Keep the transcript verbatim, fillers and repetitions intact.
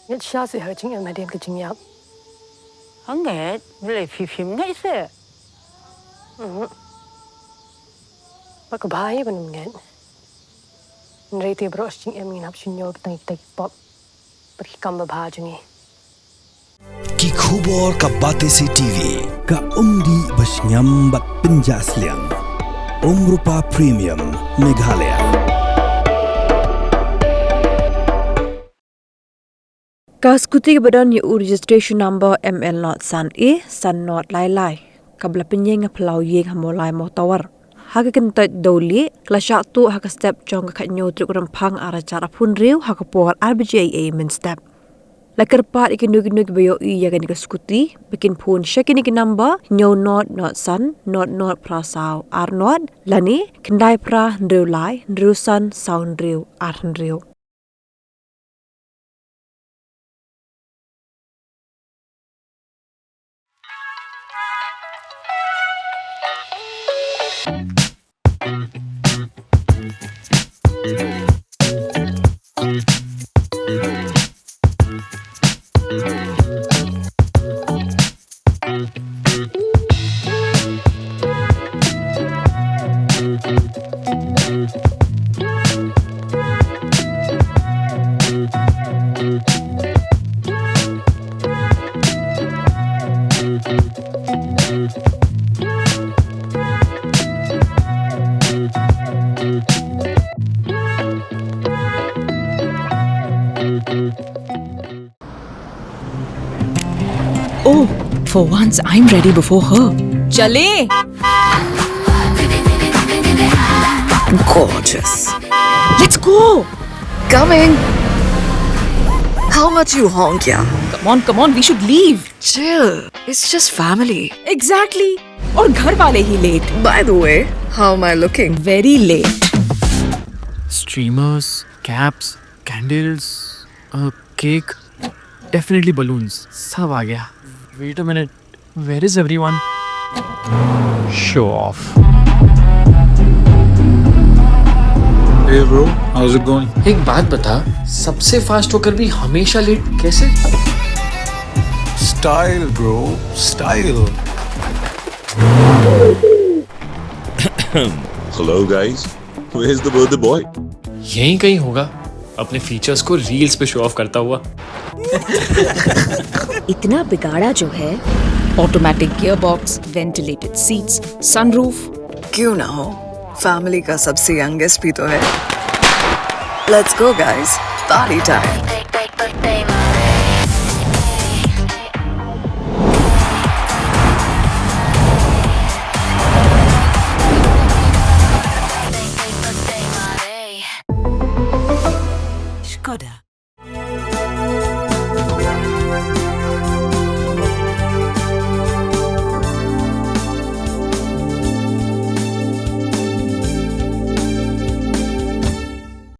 Ngeit shisha seh ha ka jingim hadien ka jingïap. Hangne, balei phi phim ngeit seh? Mhm. Ba ka bha hi ban ym ngeit. Hynrei te baroh shi jingim ngin hap shu ñiew kita kita ki pop bad ki kam babha jong ngi. Ki khubor ka Batesi TV, ka umdih ba shngiam bad pynjah sliang. Umrupa Premium, Meghalaya. Ka scooty kaba don ïa u registration number M L not san A san not lai lai, kaba la pynïeng ha Phyllaw Ïing ha Mawlai Mawtawar, ha ka kyntoit Dawlieh, ka la shah tuh ha ka step jong ka khathynñiew tarik Rymphang arhajar arphew hynriew ha ka por ar baje eiei mynstep. La kyrpad ïa kino kino kiba ïohi ïa kane ka scooty ba kin phone sha kine ki number: hynñiew not not san not not phra saw ar not lane khyndai phra hynriew lai hynriew san saw hynriew ar hynriew. Oh, for once I'm ready before her. चलें। Gorgeous. Let's go. Coming. How much you honk, yeah? Come on, come on, we should leave. Chill. It's just family. Exactly. और घर वाले ही late. By the way, how am I looking? Very late. Streamers, caps, candles, a cake, definitely balloons. सब आ गया. Wait a minute. Where is everyone? Show off. Hey bro, how's it going? एक बात बता, सबसे फास्ट होकर भी हमेशा लेट कैसे? Style bro, style. Hello guys, where's the birthday boy? यहीं कहीं होगा, अपने फीचर्स को रील्स पे शो ऑफ करता हुआ. इतना बिगाड़ा जो है. Automatic gearbox, ventilated seats, sunroof. क्यों ना हो, फैमिली का सबसे यंगेस्ट भी तो है. Let's go guys, party time. Skoda.